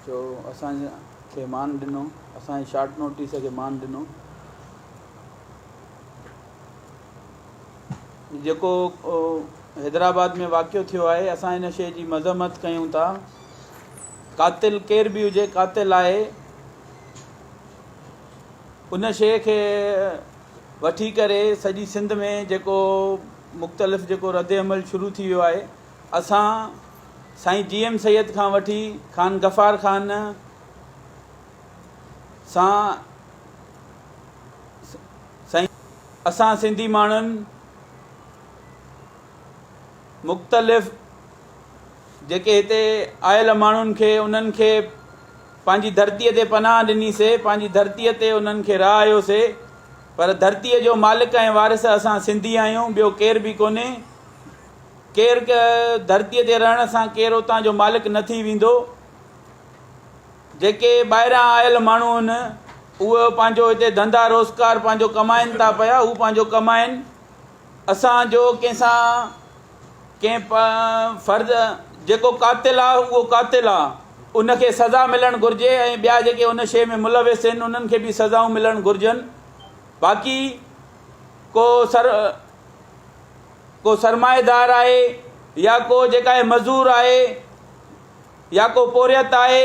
جو اسان کي مان ڏنو، اسان جي شارٽ نوٽيس کي مان ڏنو. جيڪو حيدرآباد ۾ واقعو ٿيو آهي اسان ان شيء جي مذمت ڪيون ٿا. قاتل ڪير به هجي قاتل آهي. ان شيء کي وٺي ڪري سڄي سنڌ ۾ جيڪو مختلف جيڪو رد عمل شروع ٿي ويو آهي اسان سائين جي ايم سيد کان وٺي خان غفار خان سان سائين اسان سنڌي ماڻهن مختلف جيڪي هتي آيل ماڻهن کي انهن کي پنهنجي ڌرتيء تي پناهه ڏني سي، پنهنجي ڌرتيء تي انهن کي رهايو سي، پر ڌرتيء جو مالڪ ۽ وارث اسان سنڌي آهيون، ٻيو ڪير به ڪونهي. ڪير ڌرتيء تي رهڻ سان ڪير اتان جو مالڪ نه ٿي ويندو. جيڪي ٻاهران آيل ماڻهو آهن، اهي پنهنجو هتي ڌنڌا روزگار پنهنجو ڪمائن ٿا پيا، هو پنهنجو ڪمائن. اسان جو ڪنهن سان ڪنهن فرض جيڪو قاتل آ اهو قاتل آ ان کي سزا ملڻ گهرجي ۽ ٻيا جيڪي ان شيء ۾ ملوث آهن انهن کي به سزائون ملڻ گهرجن باقي ڪو سر ڪو سرمائيدار آهي يا ڪو جيڪا آهي مزور آهي يا ڪو پورهيت آهي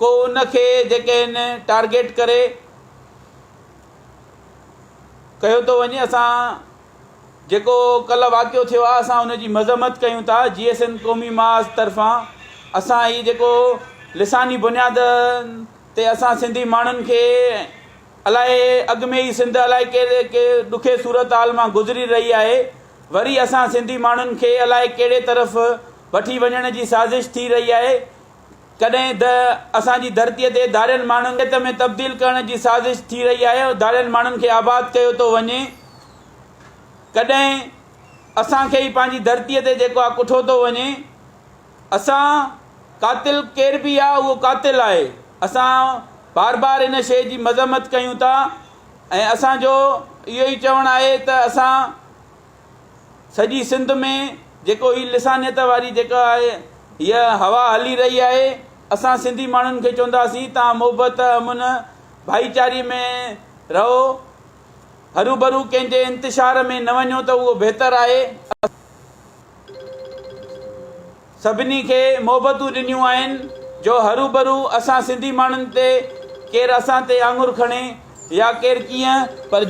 ڪو ان کي جيڪي آهن ٽارگيٽ ڪري ڪيو ٿو وڃي اسان جيڪو ڪلهه واقعو ٿيو آهي اسان ان جي مذمت ڪيون ٿا جي ايس اين قومي محاذ طرفان اسان هي جيڪو لساني بنياد تي اسان سنڌي ماڻهن کي الائي اڳ ۾ ئي سنڌ الائي ڪهڙي ڏکي صورتحال مان گذري رهي آهي وري اسان سنڌي ماڻهن کي الائي ڪهڙي طرف وٺي وڃڻ جي سازش ٿي رهي آهي ڪڏهن ته اسان جي ڌرتيء تي ڌارين ماڻهن کي ۾ تبديل ڪرڻ جي سازش ٿي رهي آهي، ڌارين ماڻهن کي آباد ڪيو ٿو وڃي، ڪڏهن اسان کي ئي پنهنجي ڌرتيء تي جيڪو آهي ڪٺو ٿو وڃي. اسان قاتل ڪير به آهي اهو قاتل آهي. اسان بار بار ان شيء جي مذمت ڪيون ٿا ۽ اسان جو اهو ئي چوڻ آهي ته اسان سڄي سنڌ ۾ جيڪو هي لسانيت واري جيڪا آهي هيء هوا هلي رهي آهي اسان سنڌي ماڻهن کي چونداسين توهان محبت امن ڀائيچاري ۾ رهو هروڀرو ڪنهن جي انتشار ۾ نه وڃو ته اهو بهتر آهي سڀني کي محبتون ڏنيون آهن جو هروڀرو اسان سنڌي ماڻهن تي ڪير اسان تي آڱر کڻي يا ڪير ڪيئن پر.